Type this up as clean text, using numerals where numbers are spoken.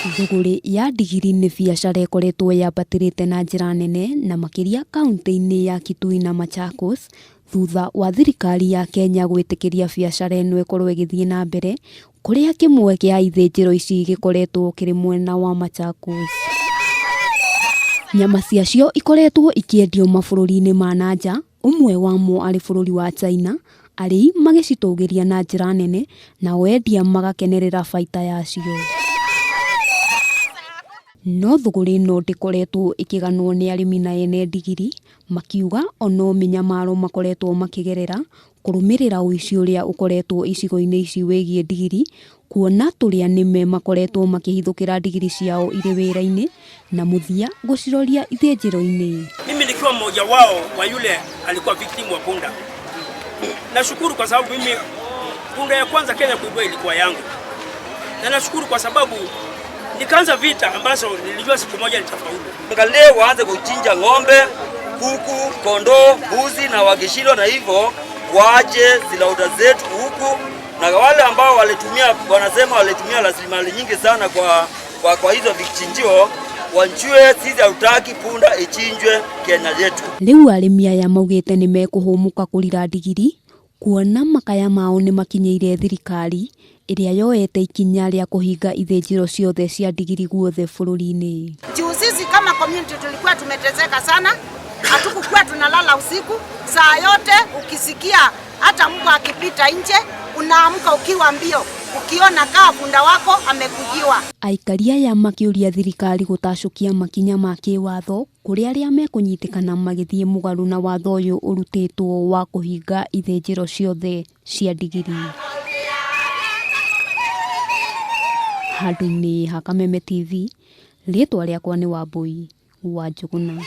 Thũgũrĩ ya ndigiri nĩ biacara ĩkoretwo yambatĩrĩte na njĩra nene na makĩria kaunti-inĩ ya Kitui na Machakos thutha wa thirikari ya Kenya gwĩtĩkĩria biacara ĩno ĩkorwo ĩgĩthiĩ na mbere kũrĩa kĩmwe kĩa ithĩnjĩro ici gĩkoretwo kĩrĩ mwena wa Machakos. Nyama ciacio ikoretwo ikĩendio mabũrũri-inĩ ma na nja, ũmwe wamo arĩ bũrũri wa China, arĩi magĩcitũgĩria na njĩra nene nao endia magakenerera baita yacio. No thũgũrĩ ĩno ndĩkoretwo ĩkĩganwo nĩ arĩmi na ene ndigiri, makiuga ono mĩnyamaro makoretwo makĩgerera kũrũmĩrĩra ũici ũrĩa ũkoretwo icigo-inĩ ici wĩgiĩ ndigiri, kuona tũrĩa nĩme makoretwo makĩhithũkĩra ndigiri ciao irĩ wĩra-inĩ na mũthia gũciroria ithĩnjĩro-inĩ. Mimi nikiwa mmoja wao wa yule alikuwa victim wa punda. Nashukuru kwa sababu mimi punda ya kwanza Kenya kuibua ilikuwa yangu, na nashukuru kwa sababu nikaanza vita ambazo nilijua siku moja nitafaulu. Angalie waanze kuchinja ng'ombe, kuku, kondoo, mbuzi, na wakishindwa na hivyo waache slaughter zetu huku, na wale ambao walitumia, wanasema walitumia rasilimali nyingi sana kwa hizo vichinjio, wajue sisi hatutaki punda ichinjwe Kenya yetu. Rĩu arĩmi aya maugĩte nĩ mekũhũmũka kũrira ndigiri kuona makaya mao nĩ makinyĩire thirikari ĩrĩa yoete ikinya rĩa kũhinga ithĩnjĩro ciothe cia ndigiri guothe bũrũri-inĩ. Juu sisi kama community tulikuwa tumeteseka sana, hatukukuwa tunalala usiku saa yote. Ukisikia hata mbwa akipita nje unaamka ukiwa mbio, ukiona kaa punda wako amekujiwa. Aikari aya makĩũria thirikari gũtacũkia makinya ma kĩwatho kũrĩ arĩa mekũnyitĩkana magĩthiĩ mũgarũ na watho ũyũ ũrutĩtwo wa kũhinga ithĩnjĩro ciothe cia ndigiri. Handũ-inĩ ha Kameme TV, rĩtwa rĩakwa nĩ Wambui wa Njũgũna.